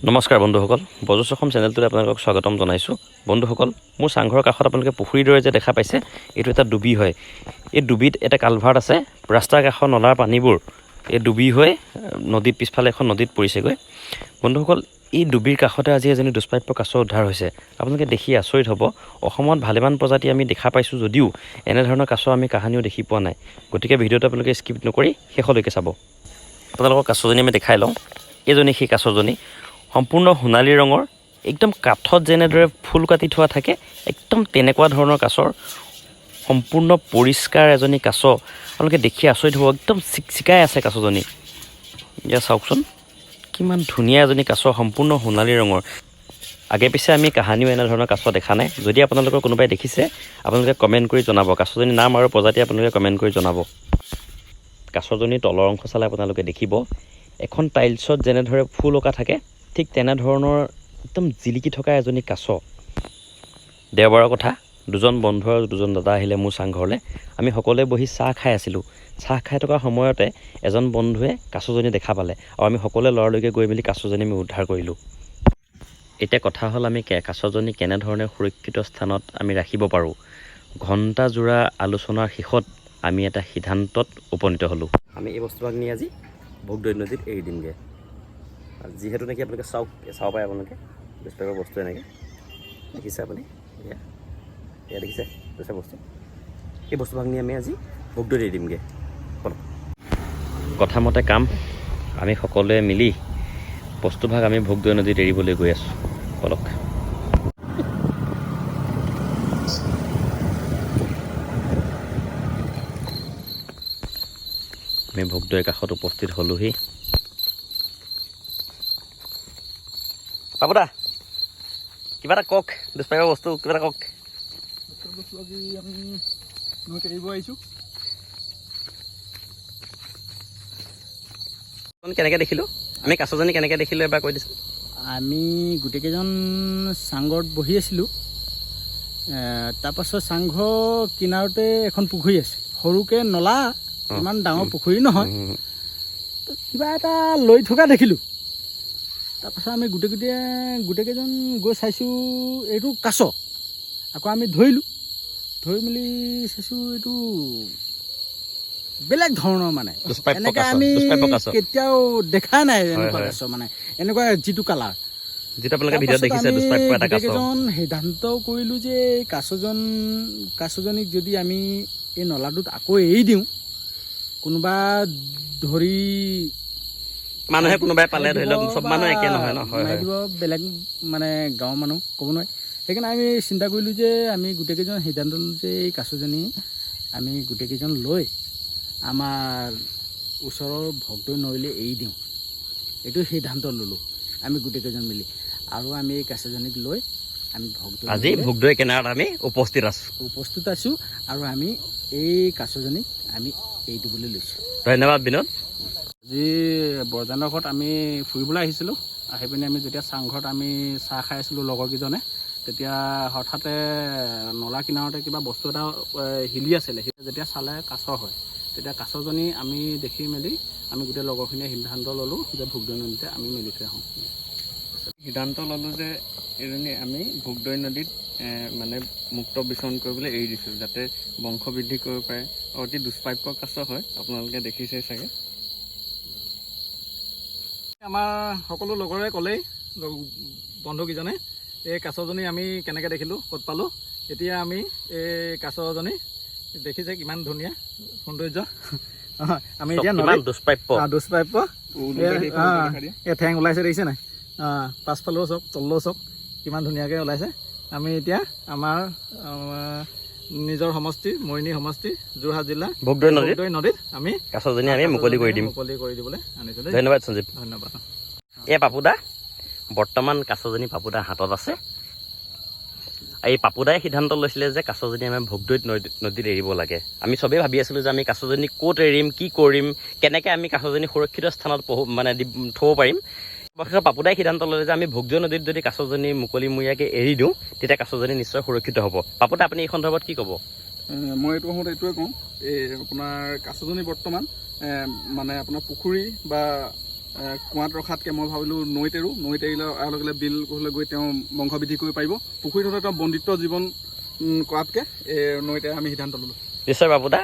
নমস্কাৰ বন্ধুসকল, বজস অসম চেনেলটোলৈ আপোনালোকক স্বাগতম জনাইছোঁ। বন্ধুসকল, মোৰ চাংঘৰৰ কাষত আপোনালোকে পুখুৰীৰ দৰে যে দেখা পাইছে, এইটো এটা ডুবি হয়। এই ডুবিত এটা কালভাৰ্ট আছে। ৰাস্তাৰ কাষৰ নলাৰ পানীবোৰ এই ডুবি হৈ নদীত, পিছফালে এখন নদীত পৰিছেগৈ। বন্ধুসকল, এই ডুবিৰ কাষতে আজি এজনী দুষ্প্ৰাপ্য কাছ উদ্ধাৰ হৈছে। আপোনালোকে দেখি আচৰিত হ'ব। অসমত ভালেমান প্ৰজাতি আমি দেখা পাইছোঁ যদিও এনেধৰণৰ কাছ আমি কাহানিও দেখি পোৱা নাই। গতিকে ভিডিঅ'টো আপোনালোকে স্কিপ নকৰি শেষলৈকে চাব। আপোনালোকৰ কাছজনী আমি দেখাই লওঁ। এইজনী সেই কাছজনী, সম্পূৰ্ণ সোণালী ৰঙৰ, একদম কাঠত যেনেদৰে ফুল কাটি থোৱা থাকে, একদম তেনেকুৱা ধৰণৰ কাছৰ। সম্পূৰ্ণ পৰিষ্কাৰ এজনী কাছ। আপোনালোকে দেখি আচৰিত হ'ব, একদম চিকচিকাই আছে কাছজনী। এতিয়া চাওকচোন, কিমান ধুনীয়া এজনী কাছ, সম্পূৰ্ণ সোণালী ৰঙৰ। আগে পিছে আমি কাহানিও এনেধৰণৰ কাছ দেখা নাই। যদি আপোনালোকৰ কোনোবাই দেখিছে, আপোনালোকে কমেণ্ট কৰি জনাব। কাছজনীৰ নাম আৰু প্ৰজাতি আপোনালোকে কমেণ্ট কৰি জনাব। কাছজনীৰ তলৰ অংশ চালে আপোনালোকে দেখিব, এখন টাইলছত যেনেদৰে ফুল অঁকা থাকে, ঠিক তেনেধৰণৰ একদম জিলিকি থকা এজনী কাছ। দেওবাৰৰ কথা, দুজন বন্ধু আৰু দুজন দাদা আহিলে মোৰ চাংঘৰলৈ। আমি সকলোৱে বহি চাহ খাই আছিলোঁ। চাহ খাই থকা সময়তে এজন বন্ধুৱে কাছজনী দেখা পালে আৰু আমি সকলোৱে লৰালৰিকৈ গৈ মেলি কাছজনী আমি উদ্ধাৰ কৰিলোঁ। এতিয়া কথা হ'ল, আমি কাছজনী কেনেধৰণে সুৰক্ষিত স্থানত আমি ৰাখিব পাৰোঁ? ঘণ্টাজোৰা আলোচনাৰ শেষত আমি এটা সিদ্ধান্তত উপনীত হ'লোঁ। আমি এই বস্তুভাগ নি আজি ভোগদৈ নদীত এৰি দিমগৈ। যিহেতু নেকি আপোনালোকে চাওক, চাব পাৰে আপোনালোকে, দুষ্প্ৰাপ্য বস্তু এনেকৈ দেখিছে আপুনি। এয়া এয়া দেখিছে দুষ্প্ৰাপ্য বস্তু। এই বস্তুভাগ নি আমি আজি ভোগদৈত এৰি দিমগৈ। ব'লক। কথা মতে কাম, আমি সকলোৱে মিলি বস্তুভাগ আমি ভোগদৈ নদীত এৰিবলৈ গৈ আছোঁ। ব'লক। আমি ভোগদৈৰ কাষত উপস্থিত হ'লোহি। পাপুদা, কিবা এটা কওক। দুষ্প্ৰাপ্য বস্তু কিবা এটা কওক। বস্তু আজি আমি নৈত এৰিব আহিছোঁ। কেনেকৈ দেখিলোঁ আমি কাছজনী, কেনেকৈ দেখিলোঁ, এবাৰ কৈ দিছোঁ। আমি গোটেইকেইজন চাংঘৰত বহি আছিলোঁ। তাৰপাছত চাংঘৰ কিনাৰতে এখন পুখুৰী আছে, সৰুকৈ নলা, ইমান ডাঙৰ পুখুৰী নহয়। তো কিবা এটা লৈ থকা দেখিলোঁ। তাৰপাছত আমি গোটেইকেইজন গৈ চাইছোঁ, এইটো কাছ। আকৌ আমি ধৰিলোঁ, ধৰি মেলি চাইছোঁ, এইটো বেলেগ ধৰণৰ মানে। দুষ্প্ৰাপ্য এনেকৈ কাছ, আমি দুষ্প্ৰাপ্য কাছ। কেতিয়াও দেখা নাই এনেকুৱা হয়। কাছ, মানে এনেকুৱা যিটো কালাৰ। যিটো আপোনালোকে ভিডিঅ'ত দেখিছে, দুষ্প্ৰাপ্য এটা কাছ। গোটেইকেইজন সিদ্ধান্ত কৰিলোঁ যে এই কাছজনীক যদি আমি এই নলাটোত আকৌ এৰি দিওঁ, কোনোবা ধৰি মানুহে কোনোবাই পালে খাই ধৰি লওক, দিব চব বা মানুহ একে নহয় ন। হয়। মাৰি হয়। দিব, বেলেগ মানে গাঁৱৰ মানুহ ক'ব নোৱাৰি। সেইকাৰণে আমি চিন্তা কৰিলোঁ যে আমি গোটেইকেইজন সিদ্ধান্ত ল'লোঁ যে এই কাছজনী আমি গোটেইকেইজন লৈ আমাৰ ওচৰৰ ভোগদৈ নৈলৈ এৰি দিওঁ। এইটো সিদ্ধান্ত ল'লোঁ আমি গোটেইকেইজন মিলি আৰু আমি এই কাছজনীক লৈ আমি ভোগদৈ আজি নৈলৈ ভোগদৈ কিনাৰত আমি উপস্থিত আছোঁ। উপস্থিত আছোঁ আৰু আমি এই কাছজনীক আমি এৰি দিবলৈ লৈছোঁ। ধন্যবাদ বিনোদ। আজি বৰজানৰ ঘৰত আমি ফুৰিবলৈ আহিছিলোঁ। আহি পিনি আমি যেতিয়া চাংঘৰত আমি চাহ খাই আছিলোঁ লগৰকেইজনে, তেতিয়া হঠাতে নলা কিনাৰতে কিবা বস্তু এটা হিলি আছিলে। যেতিয়া চালে কাছ হয়। তেতিয়া কাছজনী আমি দেখি মেলি আমি গোটেই লগৰখিনিয়ে সিদ্ধান্ত ল'লোঁ যে ভোগদৈ নদীতে আমি মেলি থৈ আহোঁ। সিদ্ধান্ত ল'লোঁ যে এইজনী আমি ভোগদৈ নদীত মানে মুক্ত বিচৰণ কৰিবলৈ এৰি দিছোঁ, যাতে বংশ বৃদ্ধি কৰিব পাৰে। অতি দুষ্প্ৰাপ্য কাছ হয়, আপোনালোকে দেখিছেই চাগে। আমাৰ সকলো লগৰে ক'লেই, বন্ধুকেইজনে, এই কাছজনী আমি কেনেকৈ দেখিলোঁ, ক'ত পালোঁ। এতিয়া আমি এই কাছজনী দেখিছে, কিমান ধুনীয়া সৌন্দৰ্য। আমি এতিয়া কিমান নদীত দুষ্প্ৰাপ্য। দুষ্প্ৰাপ্য। এই ঠেং ওলাইছে, দেখিছে নাই? পাছফালেও চাওক, তললৈও চাওক, কিমান ধুনীয়াকৈ ওলাইছে। আমি এতিয়া আমাৰ নিজৰ সমষ্টি, মৰিয়নি সমষ্টি, যোৰহাট জিলা, ভোগদৈ নদীত ভোগদৈ নদীত আমি কাছজনী আমি মুকলি কৰি দিম। মুকলি কৰি দিবলৈ আনিছোঁ দেই। ধন্যবাদ সঞ্জীৱ। ধন্যবাদ। এই পাপুদা, বৰ্তমান কাছজনী পাপুদাৰ হাতত আছে। এই পাপুদাই সিদ্ধান্ত লৈছিলে যে কাছজনী আমি ভোগদৈত নদীত এৰিব লাগে। আমি চবেই ভাবি আছিলোঁ যে আমি কাছজনী ক'ত এৰিম, কি কৰিম, কেনেকৈ আমি কাছজনী সুৰক্ষিত স্থানত মানে থ'ব পাৰিম। অৱশেষত পাপুদাই সিদ্ধান্ত ল'লে যে আমি ভোগদৈ নদীত যদি কাছজনী মুকলিমূৰীয়াকৈ এৰি দিওঁ, তেতিয়া কাছজনী নিশ্চয় সুৰক্ষিত হ'ব। পাপুদা, আপুনি এই সন্দৰ্ভত কি ক'ব? মই এইটো সময়ত এইটোৱে কওঁ, এই আপোনাৰ কাছজনী বৰ্তমান মানে আপোনাৰ পুখুৰী বা কুঁৱাত ৰখাতকৈ মই ভাবিলোঁ নৈত এৰোঁ। নৈত এৰিলে লগে লগে বিল ঘৰলৈ গৈ তেওঁ বংশবৃদ্ধি কৰিব পাৰিব। পুখুৰীত হ'লে তেওঁ বন্দিত্ব জীৱন কৰাতকৈ এই নৈত এৰা আমি সিদ্ধান্ত ল'লোঁ। নিশ্চয় বাবুদা,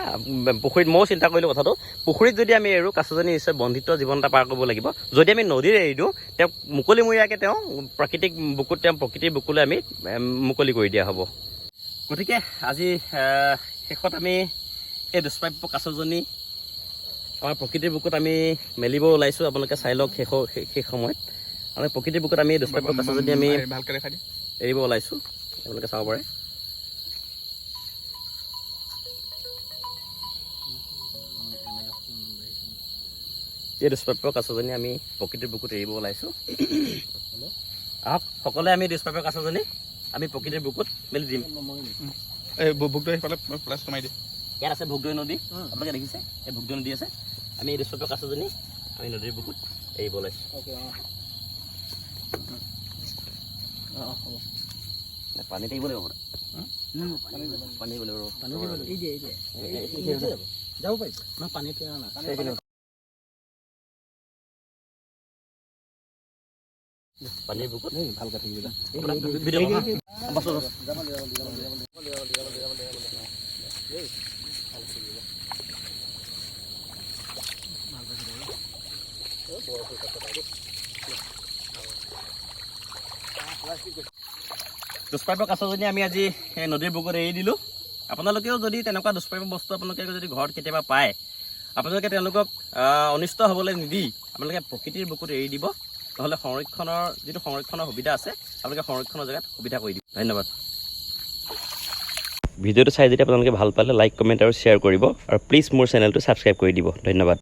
পুখুৰীত ময়ো চিন্তা কৰিলোঁ কথাটো। পুখুৰীত যদি আমি এৰোঁ, কাছজনী নিশ্চয় বন্ধিত্ব জীৱন এটা পাৰ কৰিব লাগিব। যদি আমি নদীত এৰি দিওঁ, তেওঁক মুকলিমূৰীয়াকৈ তেওঁ প্ৰাকৃতিক বুকুত, তেওঁ প্ৰকৃতিৰ বুকুলৈ আমি মুকলি কৰি দিয়া হ'ব। গতিকে আজি শেষত আমি এই দুষ্প্ৰাপ্য কাছজনী আমাৰ প্ৰকৃতিৰ বুকুত আমি মেলিব ওলাইছোঁ। আপোনালোকে চাই লওক, শেষ সময়ত আমি প্ৰকৃতিৰ বুকুত আমি এই দুষ্প্ৰাপ্য কাছজনী আমি ভালকৈ দেখাই দিয়ে। এৰিব ওলাইছোঁ, আপোনালোকে চাব পাৰে। এই দুষ্প্ৰাপ্য কাছজনী আমি প্ৰকৃতিৰ বুকুত এৰিব ওলাইছোঁ। আহক সকলোৱে আমি দুষ্প্ৰাপ্য কাছজনী আমি প্ৰকৃতিৰ বুকুত মেলি দিম। এই ভোগদৈ সেইফালে প্লাছ মাৰি দিয়ে। ইয়াত আছে ভোগদৈ নদী, আপোনালোকে দেখিছে এই ভোগদৈ নদী আছে। আমি এই দুষ্প্ৰাপ্য কাছজনী আমি নদীৰ বুকুত এৰিব ওলাইছোঁ। পানী থাকিব লাগিব, পানী দিব লাগিব। এই যে, এই যে, যাব পাৰিব নহয় পানীত। পানীৰ বুকুত ভালকৈ থাকিব। Video' bus bus. দুষ্প্ৰাপ্য কাছজনী আমি আজি এই নদীৰ বুকুত এৰি দিলোঁ। আপোনালোকেও যদি তেনেকুৱা দুষ্প্ৰাপ্য বস্তু আপোনালোকে যদি ঘৰত কেতিয়াবা পায়, আপোনালোকে তেওঁলোকক অনিষ্ট হ'বলৈ নিদি আপোনালোকে প্ৰকৃতিৰ বুকুত এৰি দিব। নহ'লে সংৰক্ষণৰ যিটো সংৰক্ষণৰ সুবিধা আছে, আপোনালোকে সংৰক্ষণৰ জেগাত সুবিধা কৰি দিব। ধন্যবাদ। ভিডিঅ'টো চাই যদি আপোনালোকে ভাল পালে লাইক, কমেণ্ট আৰু শ্বেয়াৰ কৰিব আৰু প্লিজ মোৰ চেনেলটো ছাবস্ক্ৰাইব কৰি দিব। ধন্যবাদ।